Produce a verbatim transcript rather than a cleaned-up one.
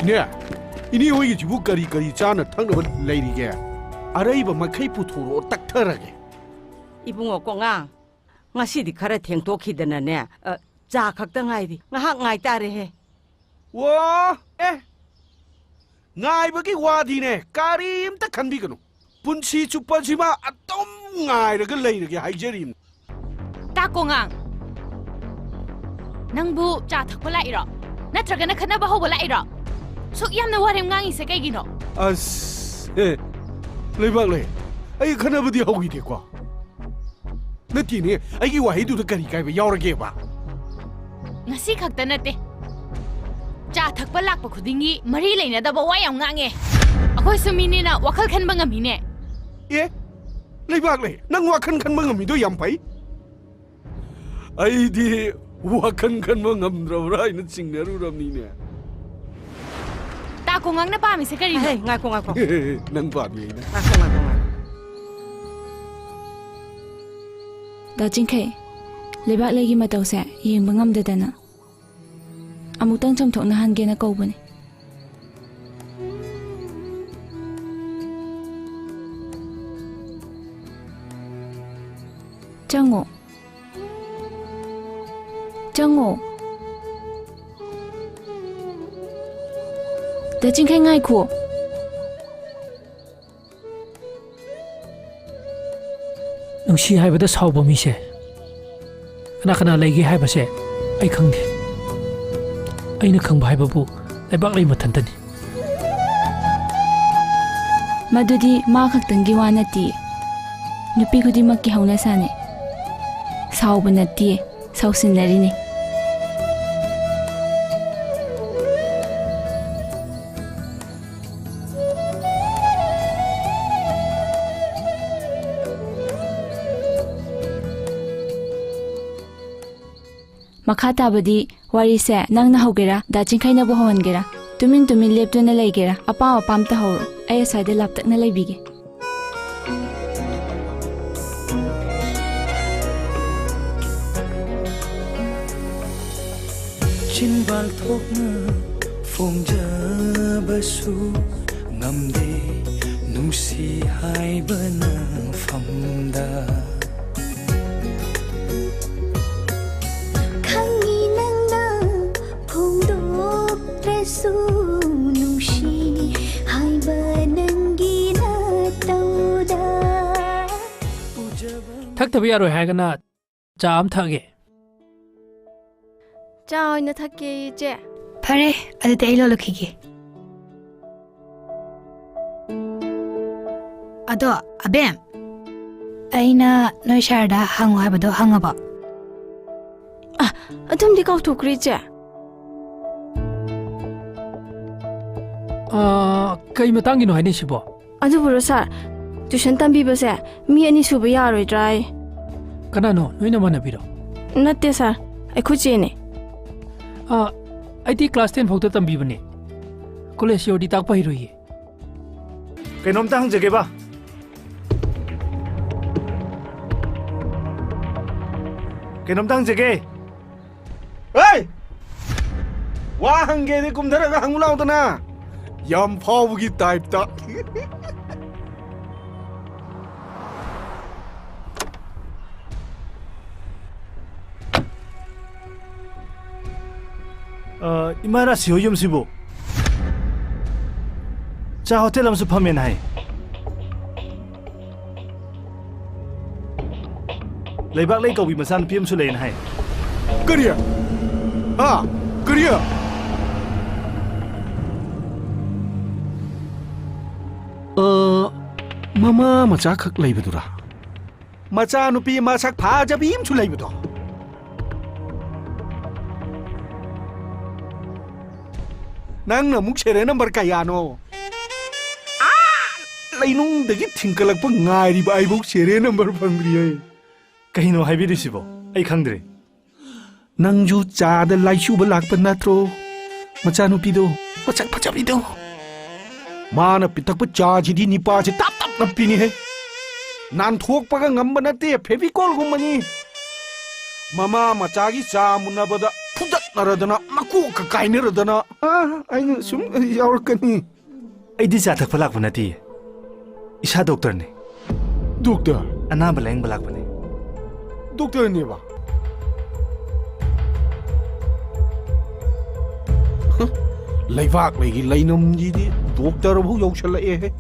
ꯏꯅꯦ, ꯏꯅꯦ ꯍꯣꯏꯒꯤꯁꯤꯕꯨ ꯀꯔꯤ ꯀꯔꯤ ꯆꯥꯅ ꯊꯛꯅꯕ ꯂꯩꯔꯤꯒꯦ? ꯑꯔꯩꯕ ꯃꯈꯩ ꯄꯨꯊꯣꯔꯛꯑꯣ, ꯇꯛꯊꯔꯒꯦ꯫ ꯏꯕꯨꯡꯉꯣ ꯀꯣꯉꯥ, ꯉꯁꯤꯗꯤ ꯈꯔ ꯊꯦꯡꯊꯣꯛꯈꯤꯗꯅꯅꯦ, ꯑ, ꯆꯥ ꯈꯛꯇ ꯉꯥꯏꯔꯤ꯫ ꯉꯥꯏꯍꯥꯛ ꯉꯥꯏ ꯇꯥꯔꯦꯍꯦ꯫ ꯋꯥ! ꯑꯦ! ꯉꯥꯏꯕꯒꯤ ꯋꯥꯗꯤꯅꯦ, ꯀꯔꯤꯝꯇ ꯈꯟꯕꯤꯒꯅꯨ꯫ ꯄꯨꯟꯁꯤ ꯆꯨꯞꯄꯁꯤꯃ ꯑꯗꯨꯝ ꯉꯥꯏꯔꯒ ꯂꯩꯔꯒꯦ ꯍꯥꯏꯖꯔꯤꯕꯅꯤ꯫ ꯇꯥ ꯀꯣꯉꯥꯡ, ꯅꯪꯕꯨ ꯆꯥ ꯊꯛꯄ ꯂꯥꯛꯏꯔꯣ? ꯅꯠꯇ꯭ꯔꯒꯅ ꯈꯠꯅꯕ ꯍꯧꯕ ꯂꯥꯛꯏꯔꯣ? ꯁꯨꯛ ꯌꯥꯝꯅ ꯋꯥꯔꯦꯝ ꯉꯥꯡꯉꯤꯁꯦ ꯀꯩꯒꯤꯅꯣ? ꯑꯁ, ꯑꯦ, ꯂꯩꯕꯥꯛꯂꯩ, ꯑꯩ ꯈꯠꯅꯕꯗꯤ ꯍꯧꯈꯤꯗꯦꯀꯣ꯫ ꯅꯠꯇꯦꯅꯦ, ꯑꯩꯒꯤ ꯋꯥꯍꯩꯗꯨꯗ ꯀꯔꯤ ꯀꯥꯏꯕ ꯌꯥꯎꯔꯒꯦꯕ? ꯉꯁꯤ ꯈꯛꯇ ꯅꯠꯇꯦ, ꯆꯥ ꯊꯛꯄ ꯂꯥꯛꯄ ꯈꯨꯗꯤꯡꯒꯤ ꯃꯔꯤ ꯂꯩꯅꯗꯕ ꯋꯥ ꯌꯥꯝ ꯉꯥꯡꯉꯦ꯫ ꯑꯩꯈꯣꯏꯁꯨ ꯃꯤꯅꯤꯅ ꯋꯥꯈꯜ ꯈꯟꯕ ꯉꯝꯃꯤꯅꯦ꯫ ꯑꯦ, ꯂꯩꯕꯥꯛꯂꯩ, ꯅꯪ ꯋꯥꯈꯜ ꯈꯟꯕ ꯉꯝꯃꯤꯗꯣ ꯌꯥꯝ ꯐꯩ꯫ ꯑꯩꯗꯤ ꯋꯥꯈꯜ ꯈꯟꯕ ꯉꯝꯗ꯭ꯔꯕ꯭ꯔꯥ ꯍꯥꯏꯅ ꯆꯤꯡꯅꯔꯨꯔꯕꯅꯤꯅꯦ꯫ ꯇꯥ ꯀꯣꯉꯥꯡꯅ ꯄꯥꯝꯃꯤꯁꯦ ꯀꯔꯤꯅꯣ? ꯍꯦ, ꯉꯥꯏꯈꯣ, ꯉꯥꯏꯈꯣ꯫ ꯅꯪ ꯄꯥꯝꯃꯤ ꯑꯩꯅ꯫ ꯉꯥꯏꯈꯣ, ꯉꯥꯏꯈꯣ, ꯉꯥꯏꯈꯣ꯫ ꯗꯥ ꯆꯤꯡꯈꯩ, ꯂꯩꯕꯥꯛꯂꯩꯒꯤ ꯃꯇꯧꯁꯦ ꯌꯦꯡꯕ ꯉꯝꯗꯗꯅ ꯑꯃꯨꯛꯇꯪ ꯆꯥꯝꯊꯣꯛꯅꯍꯟꯒꯦꯅ ꯀꯧꯕꯅꯤ꯫ ꯆꯪꯉꯣ꯫ ꯆꯪꯉꯣ꯫ ꯗꯥ ꯆꯤꯡꯈꯩ, ꯉꯥꯏꯈꯣ꯫ ꯅꯨꯡꯁꯤ ꯍꯥꯏꯕꯗ ꯁꯥꯎꯕ ꯃꯤꯁꯦ ꯀꯅꯥ ꯀꯅꯥ ꯂꯩꯒꯦ ꯍꯥꯏꯕꯁꯦ ꯑꯩ ꯈꯪꯗꯦ꯫ ꯑꯩꯅ ꯈꯪꯕ ꯍꯥꯏꯕꯕꯨ ꯂꯩꯕꯥꯛꯂꯩ ꯃꯊꯟꯇꯅꯤ꯫ ꯃꯗꯨꯗꯤ ꯃꯥ ꯈꯛꯇꯪꯒꯤ ꯋꯥ ꯅꯠꯇꯦ, ꯅꯨꯄꯤ ꯈꯨꯗꯤꯡꯃꯛꯀꯤ ꯍꯧꯅꯁꯥꯅꯤ꯫ ꯁꯥꯎꯕ ꯅꯠꯇꯦ, ꯁꯥꯎꯁꯤꯟꯅꯔꯤꯅꯤ꯫ ꯃꯈꯥ ꯇꯥꯕꯗꯤ ꯋꯥꯔꯤꯁꯦ ꯅꯪꯅ ꯍꯧꯒꯦꯔꯥ, ꯗꯥ ꯆꯤꯡꯈꯩꯅꯕꯨ ꯍꯧꯍꯟꯒꯦꯔꯥ? ꯇꯨꯃꯤꯟ ꯇꯨꯃꯤꯟ ꯂꯦꯞꯇꯨꯅ ꯂꯩꯒꯦꯔꯥ? ꯑꯄꯥꯝ ꯑꯄꯥꯝꯇ ꯍꯧꯔꯣ, ꯑꯩ ꯑꯁ꯭ꯋꯥꯏꯗ ꯂꯥꯞꯇꯛꯅ ꯂꯩꯕꯤꯒꯦ꯫ ꯆꯤꯟꯕꯥꯜ ꯊꯣꯛꯅ ꯐꯣꯡꯖꯕꯁꯨ ꯉꯝꯗꯦ, ꯅꯨꯡꯁꯤ ꯍꯥꯏꯕ ꯅꯪꯐꯝꯗ꯫ ꯈꯪꯉꯤ ꯅꯪꯅ ꯐꯣꯡꯗꯣꯛꯇ꯭ꯔꯁꯨ, ꯅꯨꯡꯁꯤ ꯍꯥꯏꯕ ꯅꯪꯒꯤ ꯅꯇꯧꯗ꯫ ꯊꯛꯇꯕ ꯌꯥꯔꯣꯏ ꯍꯥꯏꯔꯒꯅ ꯆꯥ ꯑꯃ ꯊꯛꯑꯒꯦ꯫ ꯆꯥ ꯑꯣꯏꯅ ꯊꯛꯀꯦ, ꯏꯆꯦ꯫ ꯐꯔꯦ, ꯑꯗꯨꯗꯤ ꯑꯩ ꯂꯣꯜꯂꯛꯈꯤꯒꯦ꯫ ꯑꯗꯣ, ꯑꯕꯦꯝ, ꯑꯩꯅ ꯅꯣꯏ ꯁꯥꯔꯗ ꯍꯪꯉꯣ ꯍꯥꯏꯕꯗꯣ ꯍꯪꯉꯕꯣ? ꯑ, ꯑꯗꯨꯝꯗꯤ ꯀꯥꯎꯊꯣꯛꯈ꯭ꯔꯦ, ꯏꯆꯦ꯫ ꯑ, ꯀꯩ ꯃꯇꯥꯡꯒꯤꯅꯣ ꯍꯥꯏꯅꯩꯁꯤꯕꯣ? ꯑꯗꯨꯕꯨꯔꯣ ꯁꯥꯔ, ꯇ꯭ꯌꯨꯁꯟ ꯇꯝꯕꯤꯕꯁꯦ ꯃꯤ ꯑꯅꯤ ꯁꯨꯕ ꯌꯥꯔꯣꯏꯗ꯭ꯔꯥ ꯍꯥꯏ꯫ ꯀꯅꯥꯅꯣ, ꯅꯣꯏ ꯅꯃꯥꯟꯅꯕꯤꯔꯣ? ꯅꯠꯇꯦ ꯁꯥꯔ, ꯑꯩꯈꯣꯏ ꯆꯦꯅꯦ꯫ ꯑ, ꯑꯩꯗꯤ ꯀ꯭ꯂꯥꯁ ꯇꯦꯟ ꯐꯥꯎꯗ ꯇꯝꯕꯤꯕꯅꯦ꯫ ꯀꯣꯂꯦꯖ ꯌꯧꯔꯗꯤ ꯇꯥꯛꯄ ꯍꯩꯔꯣꯏꯌꯦ꯫ ꯀꯩꯅꯣꯝꯇ ꯍꯪꯖꯒꯦꯕ꯫ ꯀꯩꯅꯣꯝꯇ ꯍꯪꯖꯒꯦ꯫ ꯍꯩ! ꯋꯥ ꯍꯪꯒꯦꯗꯤ ꯀꯨꯝꯊꯔꯒ ꯍꯪꯉꯨ ꯂꯥꯎꯗꯅ꯫ ꯌꯥꯝ ꯐꯥꯎꯕꯒꯤ ꯇꯥꯏꯞꯇ꯫ ꯑ, ꯏꯃꯥ ꯔꯥꯁꯤ ꯍꯣꯏ ꯌꯨꯝꯁꯤꯕꯨ? ꯆꯥ ꯍꯣꯇꯦꯜ ꯑꯃꯁꯨ ꯐꯝꯃꯦꯅ ꯍꯥꯏ꯫ ꯂꯩꯕꯥꯛ ꯂꯩ ꯀꯧꯕꯤ ꯃꯆꯥꯅꯨꯄꯤ ꯑꯃꯁꯨ ꯂꯩꯌꯦꯅ ꯍꯥꯏ꯫ ꯀꯔꯤ? ꯍꯥ? ꯀꯔꯤ? ꯑ, ꯃꯃꯥ ꯃꯆꯥꯈꯛ ꯂꯩꯕꯗꯨꯔꯥ? ꯃꯆꯥꯅꯨꯄꯤ ꯃꯁꯛ ꯐꯖꯕꯤ ꯑꯃꯁꯨ ꯂꯩꯕꯗꯣ꯫ ꯅꯪꯅ ꯑꯃꯨꯛ serial number ꯀꯌꯥꯅꯣ? ꯑꯥ, ꯂꯩꯅꯨꯡꯗꯒꯤ ꯊꯤꯡꯀꯠꯂꯛꯄ ꯉꯥꯏꯔꯤꯕ ꯑꯩꯕꯧ serial number ꯐꯪꯗ꯭ꯔꯤꯌꯦ꯫ ꯀꯩꯅꯣ ꯍꯥꯏꯕꯤꯔꯤꯁꯤꯕꯣ? ꯑꯩ ꯈꯪꯗ꯭ꯔꯦ꯫ ꯅꯪꯁꯨ ꯆꯥꯗ ꯂꯥꯏꯆꯨꯕ ꯂꯥꯛꯄ ꯅꯠꯇ꯭ꯔꯣ? ꯃꯆꯥꯅꯨꯄꯤꯗꯣ, ꯃꯁꯛ ꯐꯖꯕꯤꯗꯣ꯫ ꯃꯥꯅ ꯄꯤꯊꯛꯄ ꯆꯥꯁꯤꯗꯤ ꯅꯤꯄꯥꯁꯦ ꯇꯞ ꯇꯞ ꯅꯞꯄꯤꯅꯤꯍꯦ꯫ ꯅꯥꯟꯊꯣꯛꯄꯒ ꯉꯝꯕ ꯅꯠꯇꯦ, Fevicol ꯒꯨꯝꯕꯅꯤ꯫ ꯃꯃꯥ ꯃꯆꯥꯒꯤ ꯆꯥ ꯃꯨꯟꯅꯕꯗ ꯐꯨꯗꯠꯅꯔꯗꯅ, ꯃꯀꯣꯛꯀ ꯀꯥꯏꯅꯔꯗꯅ꯫ ꯑꯥ, ꯑꯩꯅ ꯁꯨꯝ ꯌꯥꯎꯔꯛꯀꯅꯤ꯫ ꯑꯩꯗꯤ ꯆꯥ ꯊꯛꯄ ꯂꯥꯛꯄ ꯅꯠꯇꯤꯌꯦ, ꯏꯁꯥ ꯗꯣꯛꯇꯔꯅꯦ꯫ ꯗꯣꯛꯇꯔ? ꯑꯅꯥꯕ ꯂꯥꯌꯦꯡꯕ ꯂꯥꯛꯄꯅꯦ꯫ ꯗꯣꯛꯇꯔꯅꯦꯕ? ꯍ, ꯂꯩꯕꯥꯛ ꯂꯩꯒꯤ ꯂꯩꯅꯝꯁꯤꯗꯤ ꯗꯣꯛꯇꯔꯐꯥꯎ ꯌꯧꯁꯜꯂꯛꯑꯦꯍꯦ꯫